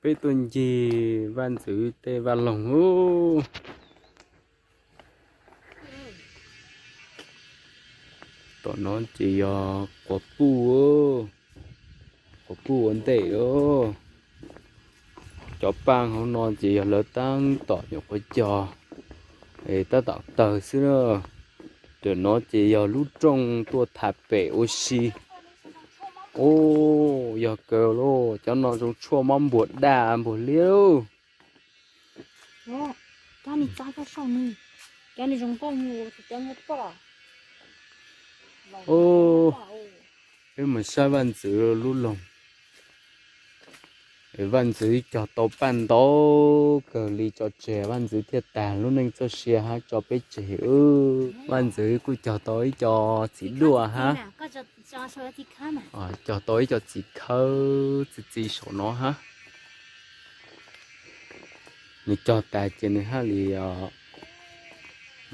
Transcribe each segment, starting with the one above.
Peb tuaj ncig vaj ntxwv tej vaj loog ub. Tom no ces yog quas puj, quas puj ua ntej. Cov paj hauv no ces yog lawv tab tom nyuam qhuav cog, tab tom tawg xwb na. Tam no ces yog lub rooj tuaj tham pem ua si. Ub, yog kawg lauj, cov no zoo tshuaj mob npuas daj npuas liab. Peb mus saib vaj ntxwv lub loog. Vaj ntxwv cog tau paj ntau kawg li tso tseg, vaj ntxwv thiaj tag lub neej txoj sia hab tso peb tseg. Vaj ntxwv kuj cog tau ib co txiv duaj hab. Cog tau ib co txiv khawb txi txiv saum no hab. Nws cog tas ces nws hab li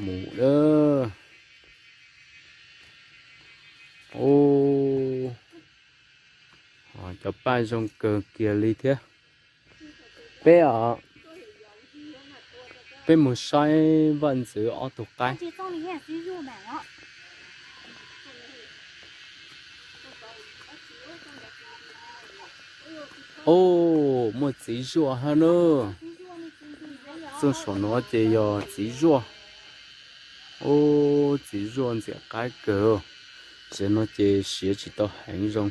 mus lawm. Cov paj zoo kawg kiag li thiab. Peb, peb mus saib vaj ntxwv ob tug qaib. Ub, muaj txiv zuaj hab na. Txoj saum no ces yog txiv zuaj. Ub, txiv zuaj ntxias qaib kawg. Tam no ces siav tsis tau heev zoo.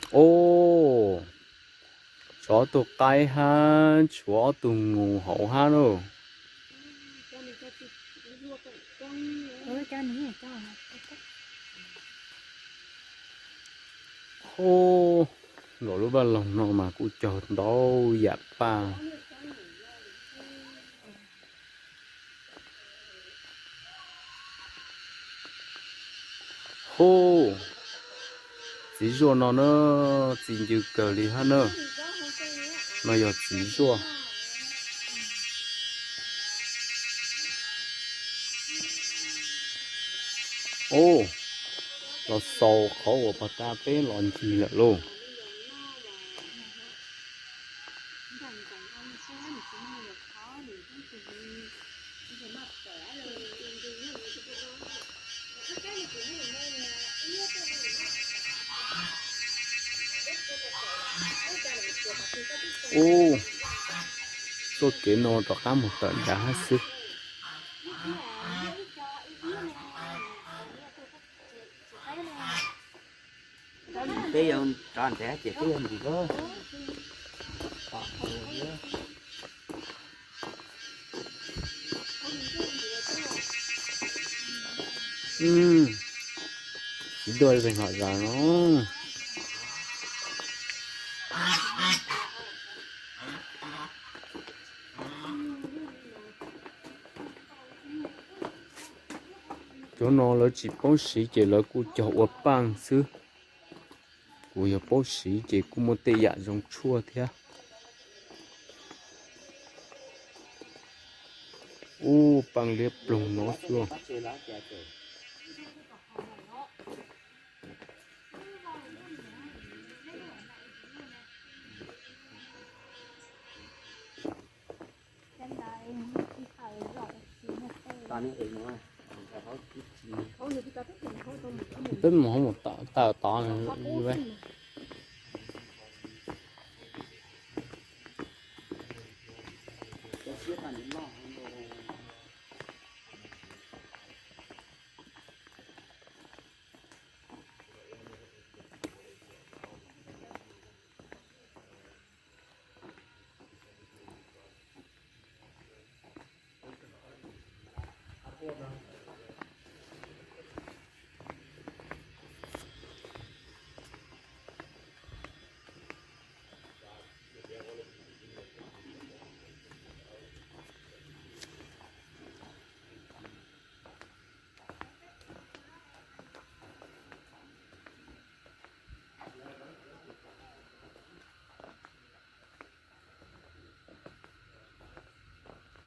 Ub, tshuav ob tug qaib hab tshuav ob tug nus hauv hab na. Ub, nkaus lub vaj loog no mas kuj cog ntau yam paj. Ub, txiv zuaj no na, txi ncw kawg li hab na. No yog txiv zuaj. Ub, los xaus qhov uas pog tas peb los ncig lawm lauj. Ub, txoj kev no rov qab mus tawm nrad hab xwb. Peb yuav rov nrad ces peb yuav ntsis lawm. Txiv duaj li pem hom zas no. Cov no lawv tsis paub siv ces lawv kuj cog ua paaj xwb. Kuv yog paub siv ces kuj muaj tej yam zoo tshuaj thiab. Ub, paaj liab ploog no xwb. Peb mus hauv mus tawm tod.